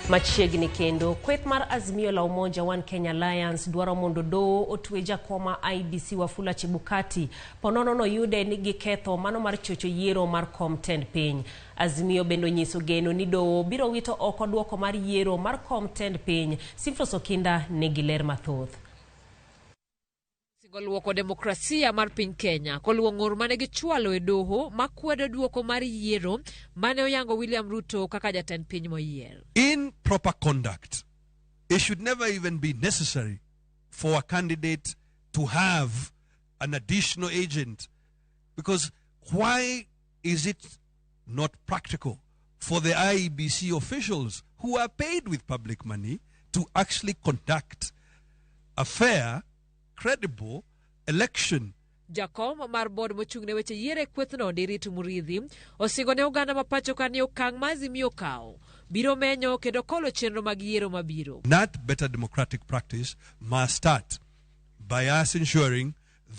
Machiegni kendo, kweth mar Azimio la Umoja One Kenya Alliance dwaro mondo doho otwe jakom ma IEBC Wafula Chebukati ponono noyude ni giketho mano mar chocho yiero mar kom tend piny. Azimio bende onyiso geno ni doho biro wito oko duoko mar yiero mar kom tend piny. Simfros Okinda nigi ler mathoth. Singo luoko demokrasia mar piny Kenya koluwo ng'ur mane gichwalo e doho makwedo duoko mar yiero mane oyango William Ruto kaka jatend piny moyier. In proper conduct, it should never even be necessary for a candidate to have an additional agent, because why is it not practical for the IEBC officials who are paid with public money to actually conduct a fair, credible election? Jakom mar board mochung' ne weche yiero e kwethno Ndiritu Muriithi osingo ne oganda ma pacho ka ni okang' ma Azimio okawo biro menyo kendo kolo chenro mag yiero mabiro. That better democratic practice must start by us ensuring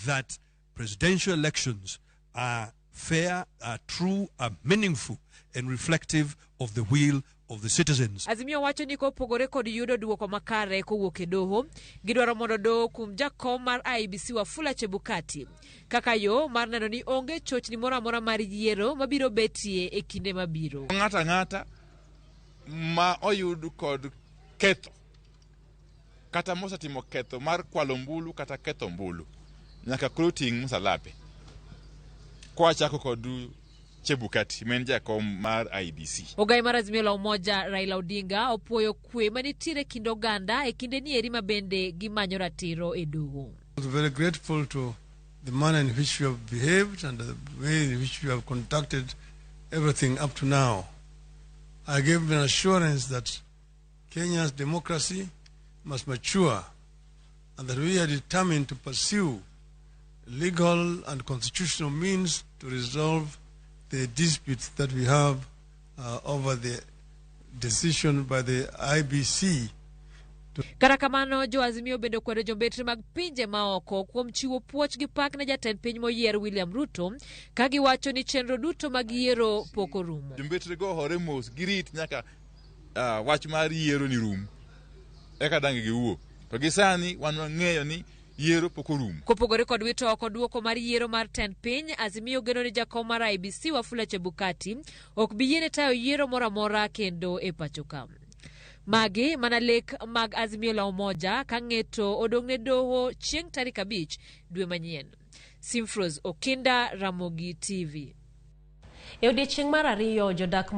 that presidential elections are fair, are true, are meaningful and reflective of the will of the citizens. Azimio wacho ni kopogore kod yudo duoko makare kowuok e doho, gidwaro mondo doho kum jakom mar IEBC Wafula Chebukati kaka yo mar neno ni onge chochni moro amora mar yiero mabiro betie e kinde mabiro. Ng'ato ang'ata ma oyud kod ketho kata mosetimo ketho mar kwalo ombulu kata ketho ombulu nyaka koro ting' msalape. Kwachako kod Chebukati ma en jakom mar IEBC. Ogai mar Azimio la Umoja Raila Odinga opuoyo kwe manitiere kind oganda e kinde ni eri ma bende gimanyo ratiro e doho. I was very grateful to the manner in which you have behaved and the way in which you have conducted everything up to now. I gave an assurance that Kenya's democracy must mature and that we are determined to pursue legal and constitutional means to resolve the disputes that we have over the decision by the IEBC. Kata kamano, jo Azimio bende okwedo jombetre mag pinje maoko kuom chiwo puoch gi pak ne jatend piny moyier William Ruto ka giwacho ni chenro duto mag yiero pok orumo. Jombetre go hore mos girit nyaka wach mar yiero ni rum eka dang' giwuo. To gi sani wan wang'eyo ni yiero pok orumo. Kopogore kod wito oko duoko mar yiero mar tend piny, Azimio geno ni jakom mar IEBC Wafula Chebukati ok bi yiene tayo yiero moro amora kendo e pacho ka. Magi mana lek mag Azimio la Umoja ka ng'eto odong' ne doho chieng' tarik 5 dwe manyien. Simfros Okinda, Ramogi TV. E odiechieng' mar ariyo, jodak